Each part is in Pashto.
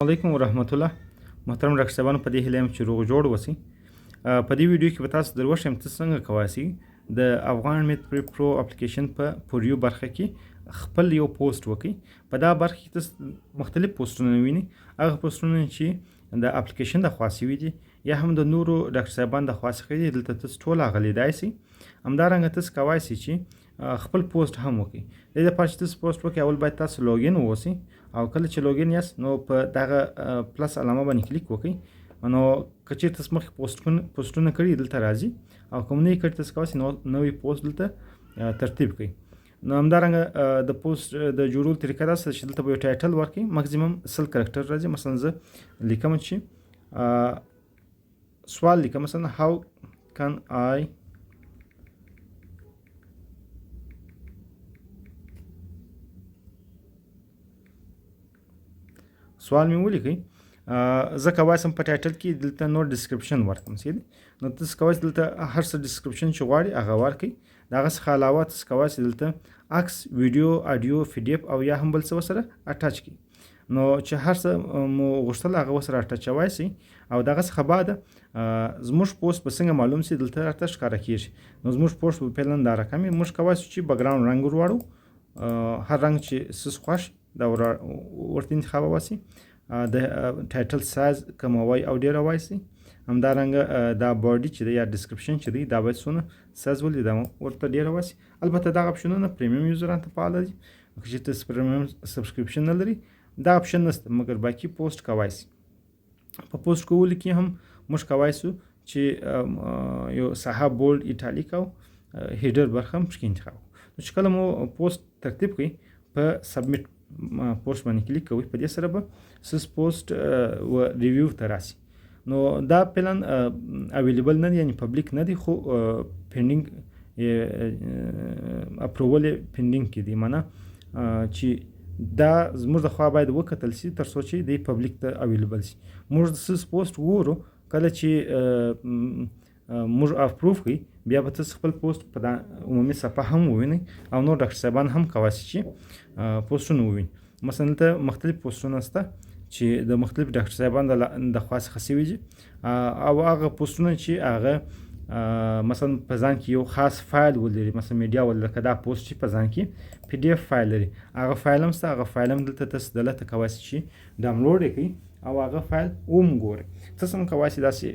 علیکم ورحمت الله. محترم ډاکټر صاحبانو، په دې هیله یم چې روغ جوړ اوسئ. په دې ویډیو کې به تاسو در وښیم ته څنګه کوای شئ د افغان میت پری پرو اپلیکیشن په پوریو برخه کې خپل یو پوسټ وکړئ. په دا برخه کې تاسو مختلف پوسټونه وینئ، هغه پوسټونه چې د اپلیکیشن د خوا شوي دي یا هم د نورو ډاکټر صاحبان د خوا څخه دي، دلته تاسو ټول هغه لیدای شئ. همدارنګه تاسو کوای شئ چې خپل پوسټ هم وکړئ. د دې لپاره چې تاسو پوسټ وکړئ، اول باید تاسو login واوسئ، او کله چې login یاست نو په دغه plus علامه باندې کلیک وکړئ. نو که چیرې تاسو مخکې پوسټونه کړي دلته راځي، او کوم نه یې کړي تاسو کولی شئ نو نوی پوسټ دلته ترتیب کړئ. نو همدارنګه د پوسټ د جوړولو طریقه داسې ده چې دلته به یو title ورکړئ، مکسیمم 100 character راځي. مثلا زه لیکم چې سوال لیکم، مثلا how can I سوال مې ولیکئ. زه کوای شم په title کې دلته نور description ورکړم، صحیح دی. نو تاسو کوای شئ دلته هر څه description چې غواړي هغه ورکړئ. د هغه څخه علاوه تاسو کوای شئ دلته عکس، ویډیو، اډیو، پي ډي اف او یا هم بل څه ورسره attach کړئ. نو چې هر څه مو غوښتل هغه ورسره اټچوای شئ. او دغه څخه بعد زموږ پوسټ به څنګه معلوم شي دلته راته ښکاره کیږي. نو زموږ پوسټ به فعلا دا رقم وي. موږ کوای شو چې background رنګ ور واړو، هر رنګ چې څه خوښ دا ورته انتخابوای شي. د title size کموي او ډېروای شي. همدارنګه دا body چې دی یا description چې دی دا باید څونه سایز ولري دا ورته ډېروای شي. البته دغه اپشنونه premium user ان ته فعال دي، که چېرته premium subscription نه لري دا اپشن نشته، مګر باقي پوسټ کوای شي. په پوسټ کولو کې هم موږ کوای شو چې یو ساحه bold، italic او header برخه هم پکې انتخاب کړو. نو چې کله مو پوسټ ترتیب کړئ په submit پوسټ باندې کلیک کوئ، په دې سره به سس پوسټ و review ته راسي. نو دا فعلا available نه دی، یعنی public نه دی، خو pending approval pending کې دی، معنی چې دا زموږ د خوا باید وکتل شي تر څو چې دی public ته available شي. موږ د سس پوسټ وګورو، کله چې موږ approve کړي بیا به تاسو خپل پوسټ په دا عمومي صفحه هم ووینئ، او نور ډاکټر صاحبان هم کوای شي چې پوسټونه وویني. مثلا دلته مختلف پوسټونه شته چې د مختلف ډاکټر صاحبان د خوا څخه شوي دي، او هغه پوسټونه چې هغه مثلا په ځان کې یو خاص فایل ولري، مثلا میډیا ولري، لکه دا پوسټ چې په ځان کې پي ډي اف فایل لري، هغه فایل هم شته. هغه فایل هم دلته تاسو دلته کوای شئ چې ډاونلوډ یې کړئ او هغه فایل وم ګورئ. تاسو هم کوای شئ داسې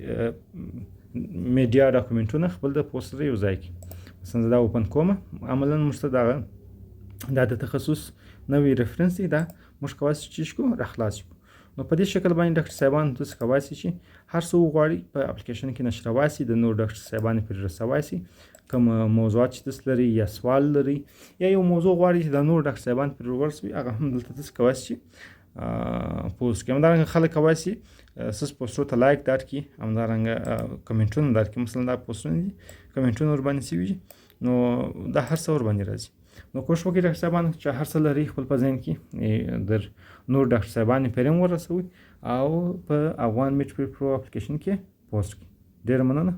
میډیا ډاکومنټونه خپل د پوسټ سره یو ځای کړئ. مثلا زه دا open کوم، عملاً موږ ته دغه دا د تخصص نوی reference دی، دا موږ کوای شو چې کړو راخلاص کړو. نو په دې شکل باندې ډاکټر صاحبان تاسو کوای شئ چې هر څه وغواړي په اپلیکیشن کې نشروای شي، د نور ډاکټر صاحبان پرې رسوای شي. کوم موضوعات چې تاسو لرئ یا سوال لرئ یا یو موضوع غواړئ چې د نور ډاکټر صاحبان پرې ورسوي، هغه هم دلته تاسو کوای شئ چې پوسټ کړئ. همدارنګه خلک کوای شي سس پوسټو ته like درکړي، همدارنګه کمنټونه درکړي. مثلا دا پوسټونه دي، کمنټونه ورباندې شوي دي، نو دا هر څه ورباندې راځي. نو کوښښ وکړئ ډاکټر صاحبان چې هر څه لرئ خپل په ذهن کې در نور ډاکټر صاحبان یې پرې هم ورسوئ او په افغان میټ پرو اپلیکیشن کې پوسټ کړئ. ډېره مننه.